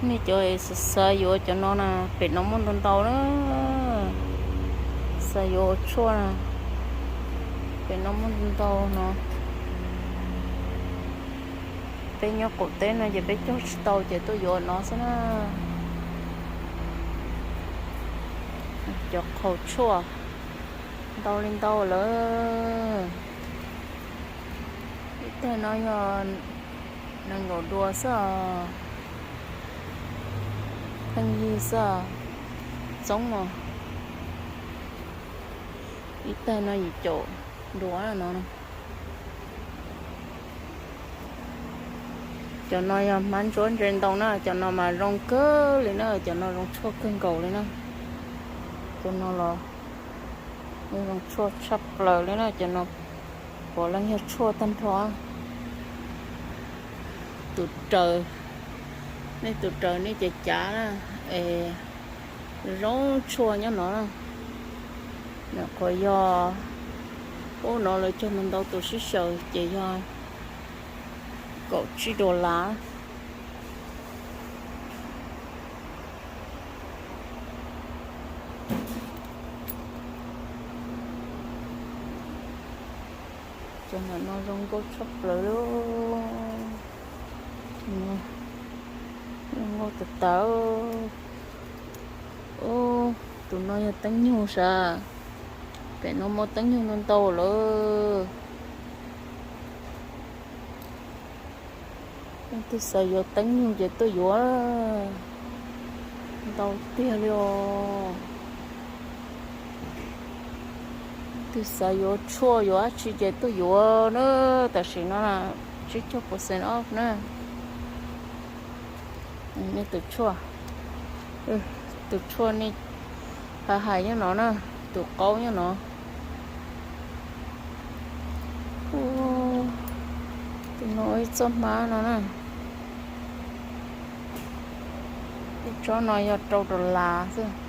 Nej cov xav xav yuav cov no na, pem no muaj ntau ntau na. Xav yuav ua tshuaj na, pem no muaj ntau ntau no. Peb nyob qaum teb no ces peb cog tsis tau ces tuaj yuav no xwb na. Cov qhaus tshuaj ntau li ntau lawm. Ib tag no yog nees nkaum dua xwb os. Pheej yig xwb os. Txoob os. Ib tag no yim caum dua no. Cov no yog hmab ntsuab ntse ntoo na, cov no mas zoo kawg li na, cov no zoo tshuaj kawg nkaus li na. Cov no los yeej zoo tshuaj tshaj plaws li na, cov no puav leej yog tshuaj tag nrho. Tus raws, nej tus raws nej cav cav na, es zoo tshuaj nyob no na. Nyuam qhuav yog ub no lawv cog mus ntau tus sib xyaw ces yog kaum tsib dollar. Cov ntawm no zoo nkauj tshaj plaws li. Zoo nkauj tas tas. Ub, tus no yog teeb nyug sav. Pem no muaj teeb nyug ntau ntau lawm. Leej twg xav yuav teeb nyug ces tuaj yuav, ntau tiag li os. Leej twg xav yuav tshuaj yuav dab tsi ces tuaj yuav na. Tam sim no tsib caug percent off na. Nej tus tshuaj, tus tshuaj nej hais hais nyob no na, tus qaub nyob no. Tus no ib txoj hmab no na. Ib tsob no yog rau dollar xwb.